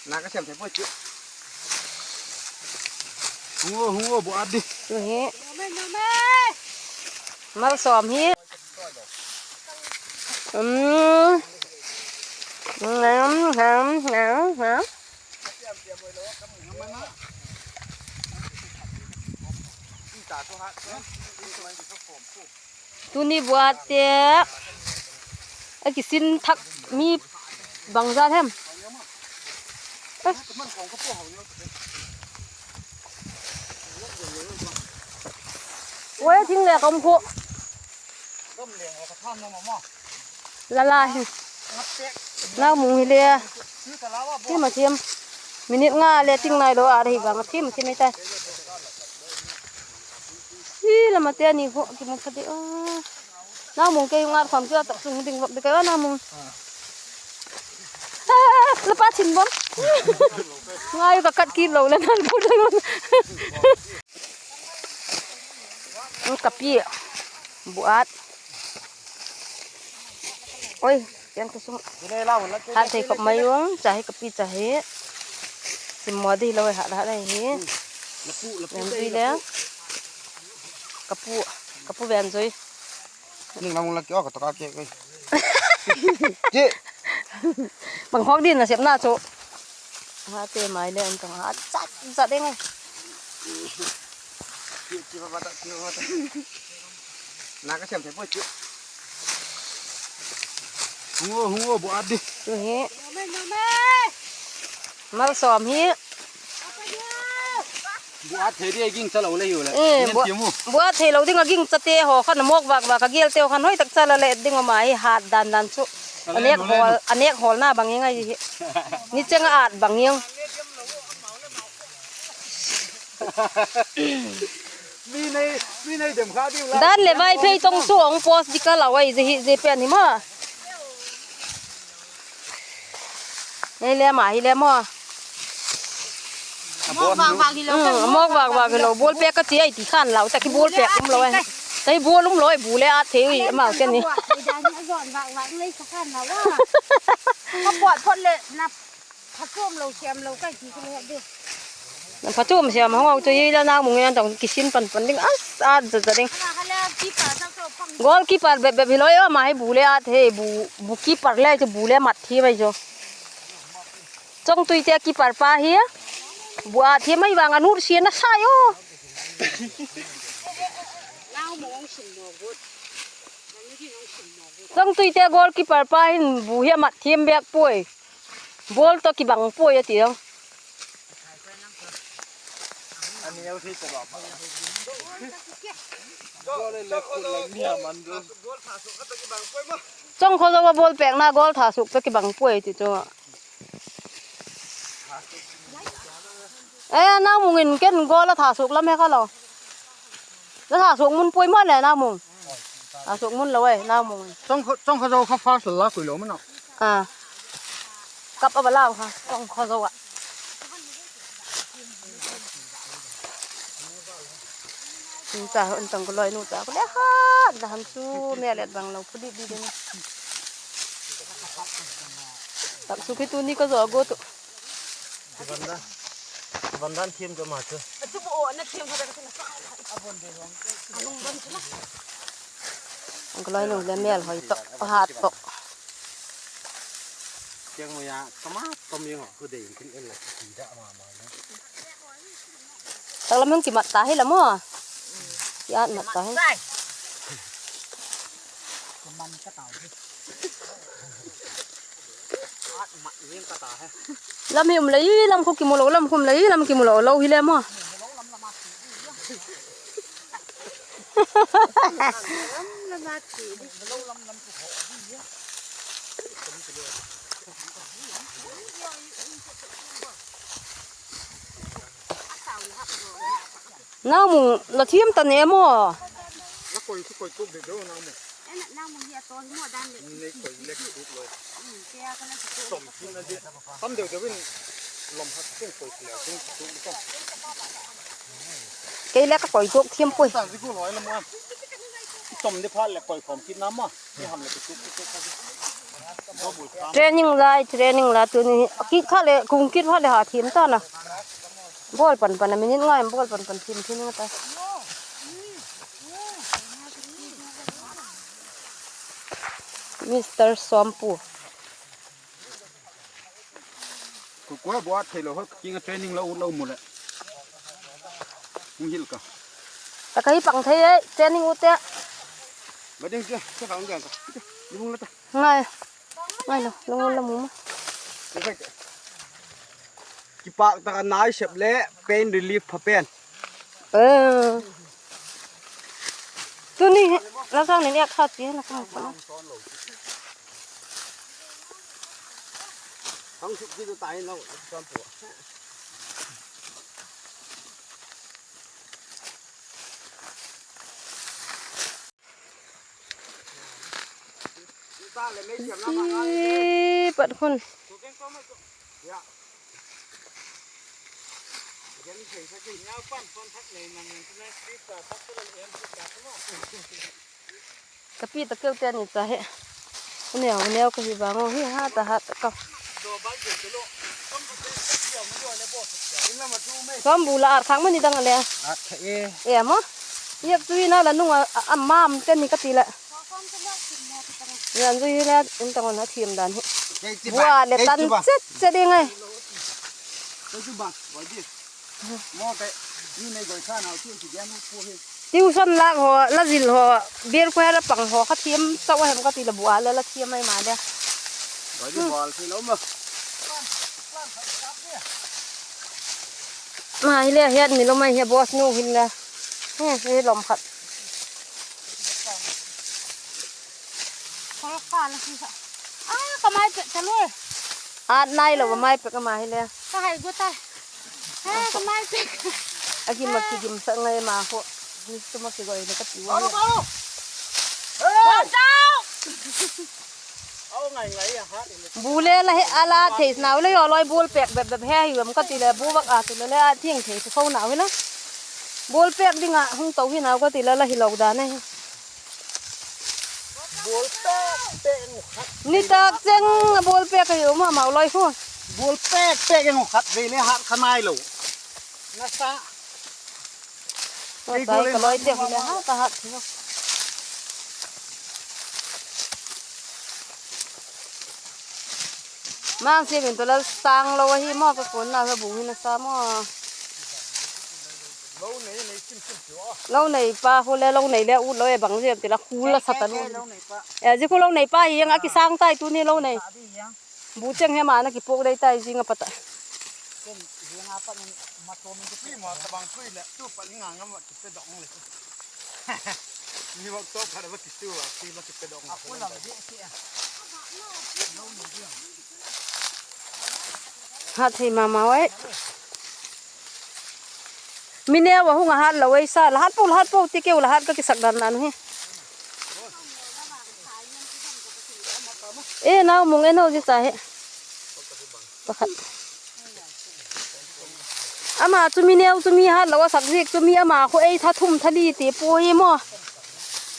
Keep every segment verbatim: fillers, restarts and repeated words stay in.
Na ka siam thei poi chu. Hung o, hung o, bu at di. Tu hi. Malsawm hi. Um. Ngam, ngam, ngam, ngam. Tuni bu atte a kisin thak mi bangzat hem? Oi, thing le kom khu. Lala hi. Naumung hi le. Thim a thim. Minute nga le ting nai lo a hi vang a thim a thim ei tai. Hi lam a te ni ho ki mu pha di a. Naumung kei ngat kham chu a tak chung ding vak de ka naumung. Ah, la pa chin bom. Ngai ka kat kit lo la nan bu lo. Ka pi bu at. Oi, pian ka sung. Hat thei khop mai ung, cha hi ka pi cha hi. Sim mo di lo hat hat hi. Em di le. Ka pu, ka pu ven zoi. Ning lam la ki o ka to ka ke. Ki. Bang khok din na sep na chu. Ha te mai le an tong ha chat chat ding ai. Ki, ki ba ba ta, ki ba ba ta. Na ka siam thei poi chu. Hung o, hung o, bu at di. Tu hi. Malsawm hi. Bu at thei di a ging cha lo le hiu le. Eh, bu, bu at thei lo ding a ging chate haw khan a mawk vak vak a gel te haw khan hoi tak cha la le ding a ma hi hat dan dan chu. A nek hawl, a nek hawlna bang hi ngai hi. Ni cheng a at bang hi. Mi nei, mi nei dem kha ding la. Dan le Vaiphei tong chu ong post di ka lo ai zi hi zi pen hi ma. Nei le ma hi le maw. Mawk vak vak hi lo, hmm, mawk vak vak hi lo. Ball pek ka chi ai ti khan lau, ta ki ball pek um lo ai. Ta hi ball um lo ai, bu le at thei ui, amau ken ni. Ka puat phot le na phachuam lo siam lo ka ti ka le di. Na phachuam siam hong au chu i la nau mung in an tong kisin pan pan ding, as, at za za ding. Goalkeeper bep bep hi lo ai, ama hi bu le at thei, bu, bu keeper le chu bu le mat thi mai chu. Chawngtuite keeper pa hi, bu at hi mai vang a nut sia na sai u. Chawngtuite goalkeeper pa hin bu hi a mat thiam bek puai. Ball tawh kibang puai a ti lo. Chawngkhozo a ball pekna goal thasuk tawh kibang puai ti chu. E, Naumung in ken goal a thasuk lam he kha lo. La thasuk mun puai maw le Naumung. Thasuk mun lo e Naumung in. Chawng kho, Chawngkhozo kha first la kui lo maw na. A. Kap a va lau kha Chawngkhozo a. Nucha hon tang ka loi nucha ka le hat da ham chu me let bang lo phu di di den. Tak su khi tuni ka zo go tu. Van dan, van dan thiam ka ma chu. Ang ka loi nu le mel hoi to, hat to. Tiang mo ya, tama, tom yang ho, khu dei in tin en la, ki da ma ma na. Tak lam hung kimat ta hi la maw. Kiat mat ta hi. Lam hi um lei, lam khu kimu lo, lam khu um lei, lam kimu lo, lo hi le maw. Naumung la thiam ta ne maw? La koi, koi tuk de do Naumung. Nei koi le tuk lo. Som kin na di. Tam deu deu in lom hat kin koi le kin tuk ko. Kei le ka koi tuk thiam pui. Tang di ku loi la mo. Som di pha le koi khom kit na ma. Ni ham le tuk tuk tuk. Training lai, training la tuni. Kit kha le, kung kit kha le ha thiam ta na. Ball pan pan a minute ngai, ball pan pan thiam thiam ta. Mister Sompu. Ku kua bua thei lo ho, kinga training la u lo mu le. Hung hil ka. Ta ka hi pang thei ei, training u te. Ba ding che, che ka ung ka. Ni bung la ta. Ngai. Ngai lo, lo la mu ma. Kipak tak a nai sep le pain relief pha pen. Eh. Tuni la sang ni nia kha ti na ka ma. Hang suk ti ta in lo, a ti sam pu. Isi pat khun. Ka pi ta keu te ni ta he. Neu, neu ka hi vang o hi ha ta ha ta ka. Sombu la at khak ma ni dang a le. At kha e. E ma. Iak tu ina la nung a, a, a mam te ni ka ti la. Yan zui hi le, in tang on a thiam dan hi. Bua le tan chet chet ding ai. Tuition lâk haw, la zil haw, bial kua la pang haw, kha thiam chau a hem ka ti la bua le la thiam ai ma le. Ma hi le hiat ni lo mai hi boss nu hin le. He, he lom khat. A, ka mai pek ta le. At nai lo, ka mai pek ama hi le. Ka hai gu ta. A, ka mai pek. A gim a kigim sak ngai ma kho. Ni tu ma kigoi le ka ti. Ba ta. Bu le la he a la thei nau le yo loi bul pek bep bep he hi vem ka ti le bu vak a tu le le a thiang thei tu kho nau hi na. Bul pek ding a hung to hi nau ka ti le la hi lo dan a hi. Ni tak cheng a bul pek a hi um a mau loi khu. Bul pek pek eng khat vei le hat kha nai lo. Nasa. Ka loi te hi le ha ka hat hi. Mang si min tu la sang lo ahi maw ka kun na ka bu hi nasa maw. Lo nei pa khu le lo nei le u lo e bang ziam ti la khu la sa ta lu. E zi khu lo nei pa hi ang a kisang tai tu ni lo nei. Bu cheng he ma na kipuak dei tai zing a pat a. Hat thei ma ma oi. Mi neu a hung a hat lo ei sa, la hat po, la hat po, ti keu la hat ka kisak dan dan hi. E nau mung e no zi cha he. Pakhat. Ama chu mi neu chu mi hat lo a sak ziak chu mi ama khu ei tha thum tha li ti pu hi maw.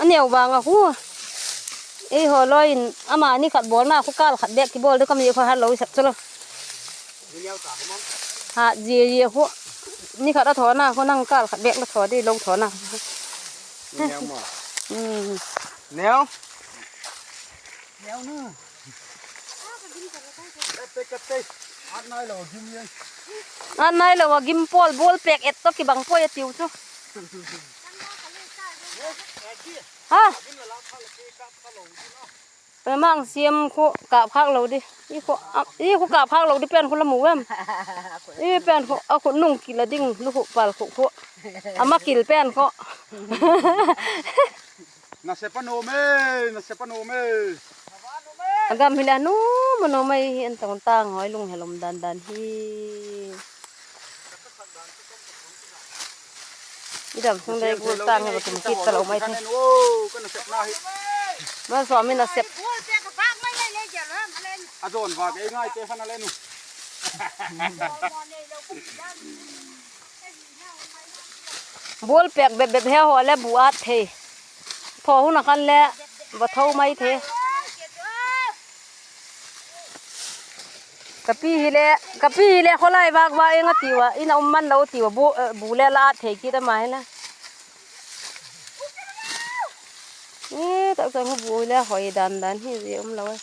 A neu vang a khu. Ei haw loi in ama ni khat bawlna khu kâl khat bek kibawl deu ka mi khu hat lo i sak chu lo. Ha, zia, zia khu. Ni khat a thawna khu nang kâl khat bek la thaw di lo thawna. Neu. At nai lo a gim pawl ball pek et to kibang poi a tiu chu. Ha? Mang siam khu kâp khâk lo di. I khu, i khu kâp khâk lo di pen khu la mu em. I pen khu a khu nung kil a ding lu khu pal khu khu. A ma kil pen khu. Nasep a nuam e, nasep a nuam e. A gam hi le a nuam a nuam mai hi en tang tang hoi lung he lom dan dan hi. I dam sung dai gul tang he ba tum kit ta lo mai the. Ma so mi nasep. A zon va ke ngai te khan a le nu. Bul pek bep bep he haw le bu at thei. Thaw hun a khan le va tho mai thei. Ka pi hile, ka pi hile khawlai vâk vâk eng a tiu a, in a um man lo tiu a, bu, bu le la ât thei kit ama hina. I tak chang bu hile hoi dan dan hi zia um lo e.